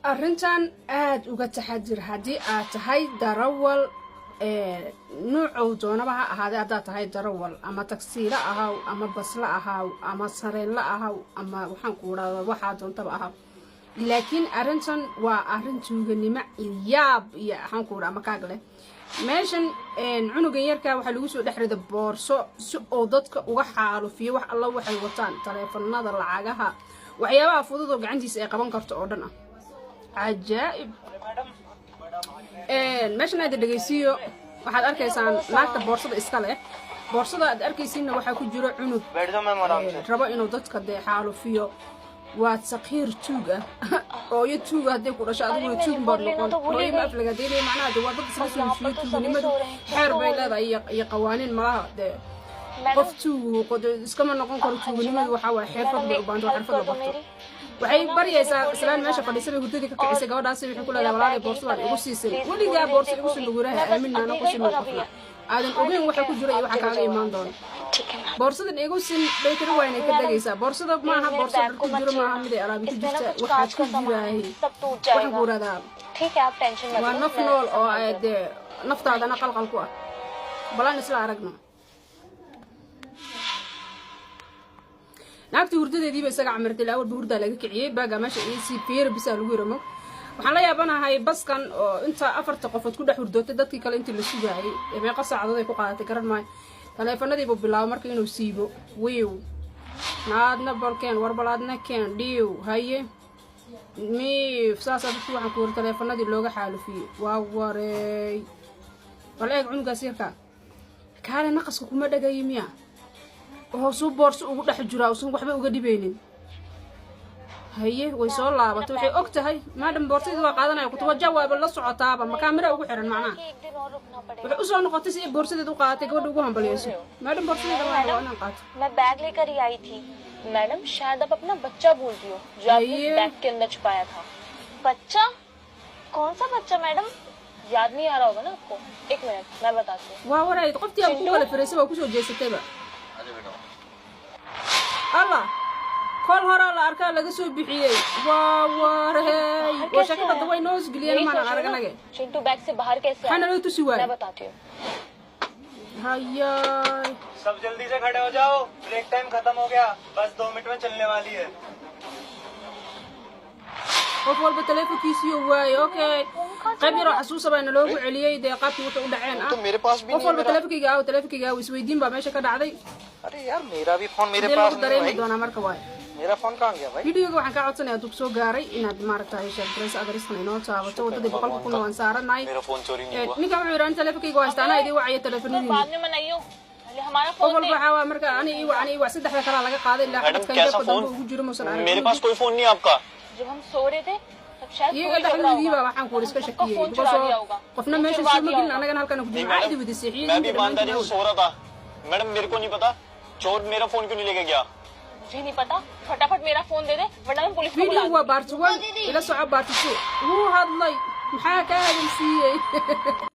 Arrintan aada uga taxadir haddii aad tahay darawal, nuucow doonaba ha ahaadee. Haddaad tahay darawal ama tagsiilo ahaw ama baslo ahaw ama sareenlo ahaw ama waxaan ku idhahdaa waxaa doontaba ahaw, laakiin arrintan waa arrin tuuganimo yaab iyo waxaan ku idhaa makaag leh. Meeshan cunugan yarkaa waxaa lagu soo dhex rida boorso si oo dadka uga xaalufiyo wax alla waxay wataan, taleefanada, lacagaha, waxyaabaha fudud oo gacantiisa ay qaban karto oo dhan ah. Cajaa'ib. Meeshan aada dhegeysiiyo. Waxaad arkaysaan naagta boorsada iska leh. Boorsada aad arkaysiinna waxaa ku jiro cunug rabo inuu dadka dee xaalufiyo. Waa sakiir tuug ah. Hooyo tuuga hadday ku dhasho, adiguna tuug baad noqon. Hooyo ma aflagadeynaya, macnaha de waa dad isla soo heshiiyo. Tuuganimadu xeer bay leedahay iyo qawaaniin malaha. Dee qof tuugu iskama noqon karo. Tuuganimadu waxaa waaya xirfad bay u baahanta, waa xirfad la barto. Waxay baryaysaa islaan meesha fadhiisay bay hurdadii ka kicisay gabadhaasi. Waxay ku leedahay, "Walaalay, boorsadaad igu siisay." Weligaa boorso igu sin laguraha aaminnaana ku siman qofna aadan ogeyn waxa ku jira iyo waxa kaaga imaan doona. "Boorsadan igu sin," bay tiri. Waa inay ka degaysaa boorsada. Maaha boorso dhar ku jiro, maaha mid ay alaabi ku jirta. Waxaa ku jiraay, waxaan ku iradaa, waa naf nool oo dee naftaadana qalqal ku ah. Balan isla aragno. Naagtii hurdadeediiba isaga camirtay. Ilaa awalba hurdaa laga kiciyey. Baaga meesha iisii fiir bisaa lagu yiramo. Waxaan la yaabanahay baskan oo inta afarta qofood ku dhex hurdootay dadkii kale intii la sugaayay. Meeqa saacadood ay ku qaadatay garan maayo. Taleefanadiibuu bilaabo marka inuu siibo. Wiiw, naadna balkeen, warbalaadna keen, dhiiw, haye, miif. Saasaa dadki waxaan ku yiri taleefanadii looga xaalufiyey. Waa wareey. Bal eeg cunugaas yarkaa, kaale naqaska kuma dhagayi miya? Hoosuu boorso ugu dhex jiraa usan waxba uga dhibaynin. Haye, way soo laabatay. Waxay og tahay maadam boorsadii waa qaadanaya. Kutubaja waaba la socotaaba, makaamira ugu xiran. Macnaha waxay usoo noqotay si ay boorsadeed u qaadatay, gabadha ugu hambaliyeyso. Maadam boorsadeeda waa inaan qaato. मैं बैग लेकर ही आई थी मैडम। शायद आप अपना बच्चा भूल रही हो जो आपने बैग के अंदर छुपाया था। बच्चा? कौन सा बच्चा मैडम? याद नहीं आ रहा होगा ना आपको? एक मिनट, मैं बताती हूँ। Waa waray. Qoftii aan ku kala firaysay waa kusoo jeesatayba. Allah, kol horaa la arkaa laga soo bixiyey. Waa waray. Waa sheekada way noo hosgeliyeen, maana aragnage. Chintu bag से बाहर कैसे maxaana loo tusi मैं waayey? बताती हूँ। Hayaay. सब जल्दी से खड़े हो जाओ, ब्रेक टाइम खत्म हो गया। बस 2 मिनट में चलने वाली है। Qof walba taleefonkiisiyo waaye. Okay, qayb yaroo xasuusa baa naloogu celiyey dee qaabkii wuxuu u dhaceen ah. तो मेरे पास भी Qof नहीं है walba मेरा। "Taleefonkayga aaw, taleefonkayga aaw" isweydiin baa meesha ka dhacday. अरे यार, मेरा भी फोन मेरे Sidee पास lagu नहीं dareemi भाई। doonaa marka waaye? मेरा फोन कहाँ गया भाई? Videoga waxaan kaa codsanaya hadduu kusoo gaaray inaad maaragtay sheergarayso, adariskana inoo taabato. Waddadii 100,000 waan saaranahay. मेरा फोन चोरी नहीं हुआ। Ninkan wuxuu yidhi, "Ani taleefonkayga waa haysta, anaa idii wacaya taleefanadiina." बाद में मनाइयो, पहले हमारा Qof phone walba दे। waxaa waa marka ani ii wac, ani ii wac. Saddexda kalaa laga qaaday ilaa madam, xabadkan कैसा jeebka phone? dambe ugu jiro muusan arag. मेरे पास कोई फोन नहीं है आपका। जब हम सो रहे थे तब शायद Iyaga कोई झगड़ा dhexdoodiiba होगा। waxaan ku iska सबका shakiyey phone because चुरा लिया होगा। qofna तो meesha चुरवा sooma दिया gelin, होगा। annagana halkan ku नहीं jirno caadi madam, wada seexiyey मैं भी idinka ईमानदारी से dhammaantiin. सो रहा था मैडम। मेरे को नहीं पता चोर मेरा फोन क्यों नहीं लेके गया। मुझे नहीं पता, फटाफट मेरा फोन दे दे वरना मैं पुलिस को बुला Video waa part one, ila soco part two. Wuu hadlay, maxaa ka hadalsiiyey?